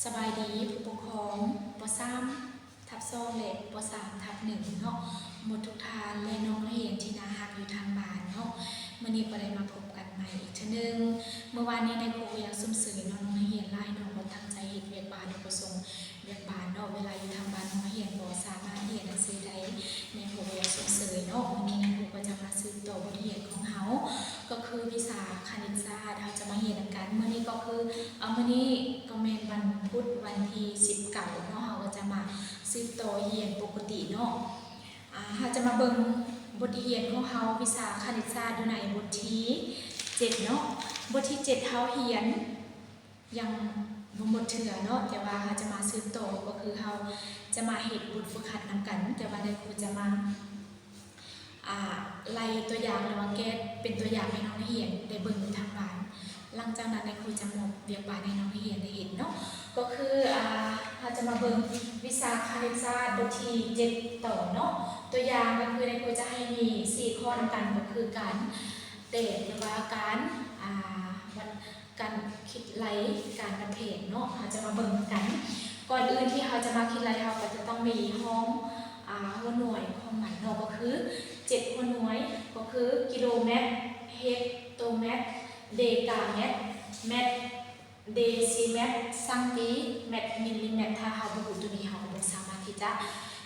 ສະບາຍດີຜູ້ປົກຄອງ ປໍສາມທັບສອງ ແລະ ປໍສາມທັບໜຶ່ງເນາະ ໝົດທຸກທ່ານ ແລະ ນ້ອງນັກຮຽນທີ່ໜ້າຮັກຢູ່ທາງບ້ານເນາະ. ມື້ນີ້ກໍໄດ້ມາພົບກັນໃໝ່ອີກເທື່ອໜຶ່ງ. ມື້ວານນີ້ນາຍຄູກໍຢາກຊົມເຊີຍເນາະ ນ້ອງນັກຮຽນຫຼາຍເນາະ ບໍ່ຕັ້ງໃຈເຮັດວຽກບ້ານ ບໍ່ປະສົງວຽກບ້ານເນາະ. ເວລາຢູ່ທາງບ້ານນ້ອງນັກຮຽນບໍ່ສາມາດຮຽນໜັງສືໄດ້ ນາຍຄູກໍຢາກຊົມເຊີຍເນາະ. ມື້ນີ້ນາຍຄູກໍຈະມາສືບຕໍ່ບົດຮຽນຂອງເຮົາ ກໍຄືວິຊາຄະນິດສາດ ເຮົາຈະມາຮຽນນຳກັນ. ມື້ນີ້ກໍຄື ເອົາ ມື້ນີ້ກໍແມ່ນວັນພຸດ ວັນທີສິບເກົ້າເນາະ ເຮົາກໍຈະມາສືບຕໍ່ຮຽນປົກກະຕິເນາະ. ອາ ເຮົາຈະມາເບິ່ງບົດຮຽນຂອງເຮົາ ວິຊາຄະນິດສາດ ຢູ່ໃນບົດທີເຈັດເນາະ. ບົດທີເຈັດເຮົາຮຽນຍັງບໍ່ໝົດເທື່ອເນາະ ແຕ່ວ່າເຮົາຈະມາສືບຕໍ່ ກໍຄືເຮົາຈະມາເຮັດບົດຝຶກຫັດນຳກັນ ແຕ່ວ່ານາຍຄູຈະມາ ອ່າ ໄລ່ຕົວຢ່າງ ຫຼືວ່າແກ້ເປັນຕົວຢ່າງໃຫ້ນ້ອງນັກຮຽນໄດ້ເບິ່ງຢູ່ທາງບ້ານ. ຫຼັງຈາກນັ້ນນາຍຄູຈະມອບວຽກບ້ານໃຫ້ນ້ອງນັກຮຽນໄດ້ເຮັດເນາະ. ກໍຄື ອ່າ ເຮົາຈະມາເບິ່ງວິຊາຄະນິດສາດບົດທີເຈັດຕໍ່ເນາະ. ຕົວຢ່າງກໍຄືນາຍຄູຈະໃຫ້ມີສີ່ຂໍ້ນຳກັນ ກໍຄືການແຕກ ຫຼືວ່າການ ອ່າ ວັດ ການຄິດໄລ່ ການວັດແທກເນາະ ເຮົາຈະມາເບິ່ງນຳກັນ. ກ່ອນອື່ນທີ່ເຮົາຈະມາຄິດໄລ່ ເຮົາກໍຈະຕ້ອງມີຮ່ອງ ອ່າ ຫົວໜ່ວຍຂອງມັນເນາະ ກໍຄືເຈັດຫົວໜ່ວຍ ກໍຄືກິໂລແມັດ, ເຮັກໂຕແມັດ, ເດກາແມັດ, ແມັດ, ເດຊີແມັດ, ຊັງຕີແມັດ, ມິນລີແມັດ. ຖ້າເຮົາບໍ່ຮູ້ໂຕນີ້ ເຮົາກໍບໍ່ສາມາດທີ່ຈະ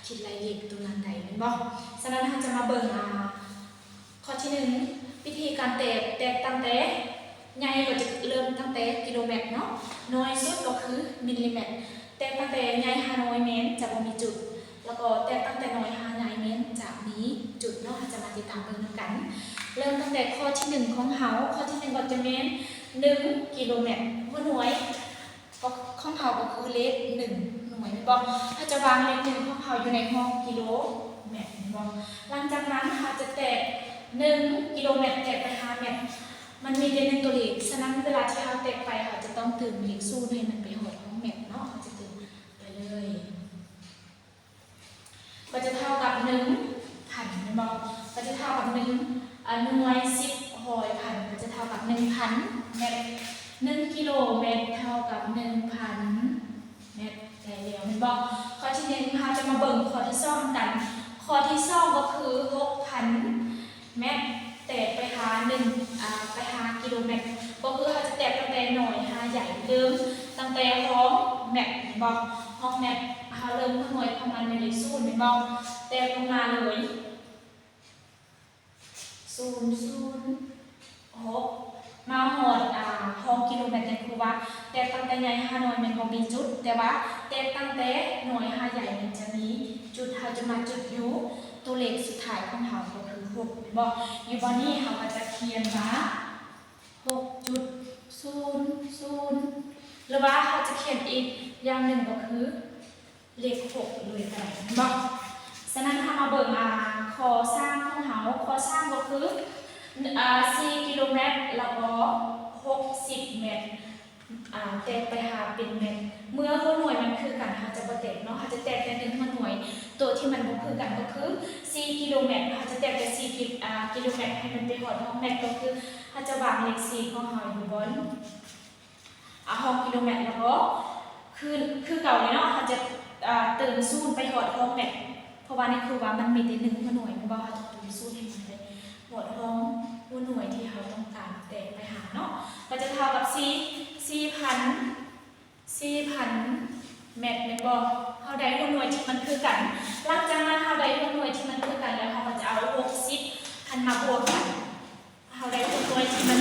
ຄິດໄລ່ເລກໂຕນັ້ນໄດ້ ແມ່ນບໍ່? ສະນັ້ນເຮົາຈະມາເບິ່ງ ອ່າ ຂໍ້ທີໜຶ່ງ ວິທີການແຕກ ແຕກຕັ້ງແຕ່ໃຫຍ່ກໍຈະເລີ່ມຕັ້ງແຕ່ກິໂລແມັດເນາະ ນ້ອຍສຸດກໍຄືມິນລີແມັດ. ແຕກຕັ້ງແຕ່ໃຫຍ່ຫານ້ອຍແມ່ນຈະບໍ່ມີຈຸດ ແລ້ວກໍແຕກຕັ້ງແຕ່ນ້ອຍຫາໃຫຍ່ແມ່ນຈະມີຈຸດເນາະ. ເຮົາຈະມາຕິດຕາມເບິ່ງນຳກັນ ເລີ່ມຕັ້ງແຕ່ຂໍ້ທີໜຶ່ງຂອງເຮົາ. ຂໍ້ທີໜຶ່ງກໍຈະແມ່ນໜຶ່ງກິໂລແມັດ ຫົວໜ່ວຍ ກໍ ຂອງເຮົາກໍຄືເລກໜຶ່ງໜ່ວຍແມ່ນບໍ່? ເຮົາຈະວາງເລກໜຶ່ງຂອງເຮົາຢູ່ໃນຮ່ອງກິໂລແມັດແມ່ນບໍ່? ຫຼັງຈາກນັ້ນເຮົາຈະແຕກໜຶ່ງກິໂລແມັດແຕກໄປຫາແມັດ ມັນມີແຕ່ໜຶ່ງຕົວເລກ. ສະນັ້ນເວລາທີ່ເຮົາແຕກໄປ ເຮົາຈະຕ້ອງເຕີມເລກສູນໃຫ້ມັນໄປຮອດຮ່ອງແມັດເນາະ. ເຮົາຈະເຕີມໄປເລີຍ ກໍຈະເທົ່າກັບໜຶ່ງພັນແມ່ນບໍ່? ກໍຈະເທົ່າກັບໜຶ່ງ ອາ ໜ່ວຍ ສິບ ຮ້ອຍ ພັນ ກໍຈະເທົ່າກັບໜຶ່ງພັນແມັດ. ໜຶ່ງກິໂລແມັດເທົ່າກັບໜຶ່ງພັນແມັດ ໄດ້ແລ້ວແມ່ນບໍ່? ຂໍ້ທີໜຶ່ງ ເຮົາຈະມາເບິ່ງຂໍ້ທີສອງນຳກັນ. ຂໍ້ທີສອງກໍຄືຫົກພັນແມັດແຕກໄປຫາໜຶ່ງ ອາ ໄປຫາກິໂລແມັດ ກໍຄືເຮົາຈະແຕກຕັ້ງແຕ່ນ້ອຍຫາໃຫຍ່ ເລີ່ມຕັ້ງແຕ່ຮ່ອງແມັດແມ່ນບໍ່? ຮ່ອງແມັດ ເຮົາເລີ່ມຫົວໜ່ວຍຂອງມັນແມ່ນເລກສູນແມ່ນບໍ່? ແຕກລົງມາເລີຍ ສູນ ສູນ ຫົກ ມາຮອດ ອາ ຮ່ອງກິໂລແມັດ ນາຍຄູວ່າແຕກຕັ້ງແຕ່ໃຫຍ່ຫານ້ອຍແມ່ນບໍ່ມີຈຸດ ແຕ່ວ່າແຕກຕັ້ງແຕ່ນ້ອຍຫາໃຫຍ່ແມ່ນຈະມີຈຸດ. ເຮົາຈະມາຈຸດຢູ່ຕົວເລກສຸດທ້າຍຂອງເຮົາ ກໍຄືຫົກແມ່ນບໍ່? ຢູ່ບ່ອນນີ້ເຮົາກໍຈະຂຽນວ່າ ຫົກຈຸດສູນສູນ ຫຼືວ່າເຮົາຈະຂຽນອີກຢ່າງໜຶ່ງກໍຄືເລກຫົກເລີຍກໍໄດ້ແມ່ນບໍ່? ສະນັ້ນເຮົາມາເບິ່ງ ອາ ຂໍ້ສາມຂອງເຮົາ. ຂໍ້ສາມກໍຄື ອາ ສີ່ກິໂລແມັດ ແລ້ວກໍຫົກສິບແມັດ ອາ ແຕກໄປຫາເປັນແມັດ. ເມື່ອຫົວໜ່ວຍມັນຄືກັນ ເຮົາຈະບໍ່ແຕກເນາະ ເຮົາຈະແຕກແຕ່ໜຶ່ງຫົວໜ່ວຍ. ໂຕທີ່ມັນບໍ່ຄືກັນກໍຄືສີ່ກິໂລແມັດ ເຮົາຈະແຕກແຕ່ສີ່ກິ ອາ ກິໂລແມັດໃຫ້ມັນໄປຮອດຮ່ອງແມັດ ກໍຄືເຮົາຈະວາງເລກສີ່ຂອງເຮົາຢູ່ບ່ອນ ອາ ຮ່ອງກິໂລແມັດ ແລ້ວກໍຄື ຄືເກົ່າເລີຍເນາະ ເຮົາຈະ ອາ ເຕີມສູນໄປຮອດຮ່ອງແມັດ ເພາະວ່ານີ້ຄືວ່າມັນມີແຕ່ໜຶ່ງຫົວໜ່ວຍແມ່ນບໍ່? ເຮົາຕ້ອງເຕີມສູນໃຫ້ມັນໄປຮອດຮ່ອງຫົວໜ່ວຍທີ່ເຮົາຕ້ອງການແຕກໄປຫາເນາະ ກໍຈະເທົ່າກັບສີ່ ສີ່ພັນ ສີ່ພັນແມັດແມ່ນບໍ່? ເຮົາໄດ້ຫົວໜ່ວຍທີ່ມັນຄືກັນ. ຫຼັງຈາກນັ້ນເຮົາໄດ້ຫົວໜ່ວຍທີ່ມັນຄືກັນແລ້ວ ເຮົາກໍຈະເອົາຫົກສິບຫັ້ນມາບວກກັນ. ເຮົາໄດ້ຫົວໜ່ວຍທີ່ມັນ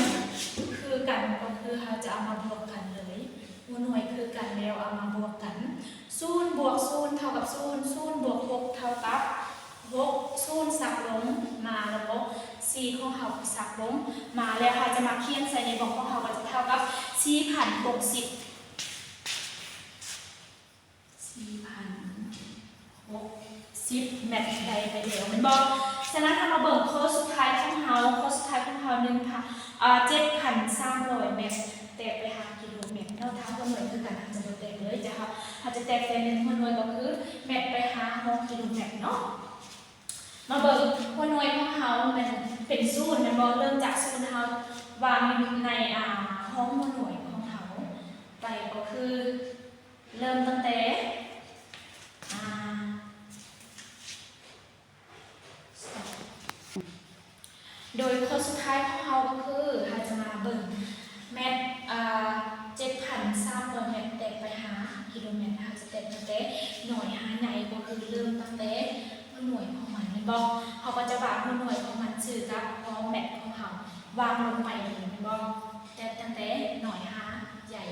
ຄືກັນ ກໍຄືເຮົາຈະເອົາມາບວກກັນເລີຍ. ຫົວໜ່ວຍຄືກັນແລ້ວເອົາມາບວກກັນ. ສູນບວກສູນເທົ່າກັບສູນ ສູນບວກຫົກເທົ່າກັບຫົກ ສູນສັກລົງມາ ແລ້ວກໍສີ່ຂອງເຮົາກໍສັກລົງມາ ແລ້ວເຮົາຈະມາຂຽນໃສ່ໃນບອກຂອງເຮົາ ກໍຈະເທົ່າກັບສີ່ພັນຫົກສິບ ສີ່ພັນຫົກສິບແມັດໄດ້ໄປແລ້ວແມ່ນບໍ່? ສະນັ້ນເຮົາມາເບິ່ງຂໍ້ສຸດທ້າຍຂອງເຮົາ ຂໍ້ສຸດທ້າຍຂອງເຮົາ ໜຶ່ງພັນ ເອີ ເຈັດພັນສາມຮ້ອຍແມັດແຕກໄປຫາກິໂລແມັດເນາະ. ຖ້າຫົວໜ່ວຍຄືກັນ ເຮົາຈະບໍ່ແຕກເລີຍ ຈະ ເຮົາ ເຮົາຈະແຕກແຕ່ໜຶ່ງຫົວໜ່ວຍ ກໍຄືແມັດໄປຫາຮ່ອງກິໂລແມັດເນາະ. ມາເບິ່ງຫົວໜ່ວຍຂອງເຮົາແມ່ນເປັນສູນແມ່ນບໍ່? ເລີ່ມຈາກສູນ ເຮົາວາງຢູ່ໃນ ອາ ຮ່ອງຫົວໜ່ວຍຂອງເຮົາໄປ ກໍຄື ເລີ່ມຕັ້ງແຕ່ ອ່າ ໂດຍຂໍ້ສຸດທ້າຍຂອງເຮົາກໍຄື ເຮົາຈະມາເບິ່ງແມັດ ອ່າ ເຈັດພັນສາມຮ້ອຍແມັດແຕກໄປຫາກິໂລແມັດ. ເຮົາຈະແຕກຕັ້ງແຕ່ໜ້ອຍຫາໃຫຍ່ ກໍຄືເລີ່ມຕັ້ງແຕ່ຫົວໜ່ວຍຂອງມັນ ແມ່ນບໍ່? ເຮົາກໍຈະວາງຫົວໜ່ວຍຂອງມັນຊື່ກັບຮອງແມັດຂອງເຮົາ ວາງລົງໄປເລີຍ ແມ່ນບໍ່? ແຕກຕັ້ງແຕ່ໜ້ອຍຫາໃຫຍ່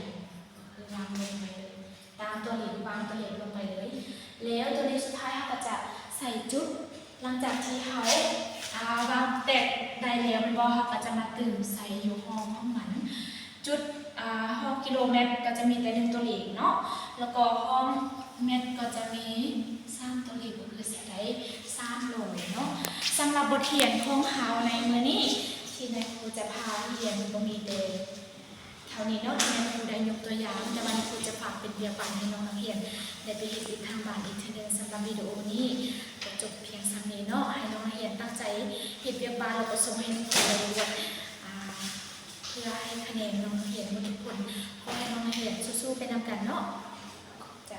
ກໍຄືວາງລົງໄປເລີຍ ຕາມຕົວເລກ ວາງຕົວເລກລົງໄປເລີຍ. ແລ້ວຕົວເລກສຸດທ້າຍເຮົາກໍຈະໃສ່ຈຸດ ຫຼັງຈາກທີ່ເຮົາ ອ່າ ວາງແຕກໄດ້ແລ້ວແມ່ນບໍ່? ເຮົາກໍຈະມາຕື່ມໃສ່ຢູ່ຮອງຂອງມັນ. ຈຸດ ອ່າ ຮອງກິໂລແມັດກໍຈະມີແຕ່ໜຶ່ງຕົວເລກເນາະ ແລ້ວກໍຮອງແມັດກໍຈະມີສາມຕົວເລກ ກໍຄືໃສ່ໄດ້ສາມຮ້ອຍເນາະ. ສຳລັບບົດຮຽນຂອງເຮົາໃນມື້ນີ້ ທີ່ນາຍຄູຈະພາຮຽນ ກໍມີແຕ່ ເທົ່ານີ້ເນາະ ທີ່ແມ່ນຄູໄດ້ຍົກຕົວຢ່າງ, ແຕ່ວ່າແມ່ນຄູຈະຝາກເປັນວຽກບ້ານໃຫ້ນ້ອງນັກຮຽນໄດ້ໄປເຮັດຢູ່ທາງບ້ານອີກເທື່ອໜຶ່ງ. ສຳລັບວິດີໂອນີ້ກໍຈົບພຽງສ່ຳນີ້ເນາະ. ໃຫ້ນ້ອງນັກຮຽນຕັ້ງໃຈເຮັດວຽກບ້ານ ແລ້ວກໍສົ່ງໃຫ້ແມ່ຄູໄດ້ລວດ ອ່າ ເພື່ອໃຫ້ຄະແນນນ້ອງນັກຮຽນໝົດທຸກຄົນ. ຂໍໃຫ້ນ້ອງນັກຮຽນສູ້ໆໄປນຳກັນເນາະ. ຂອບໃຈ.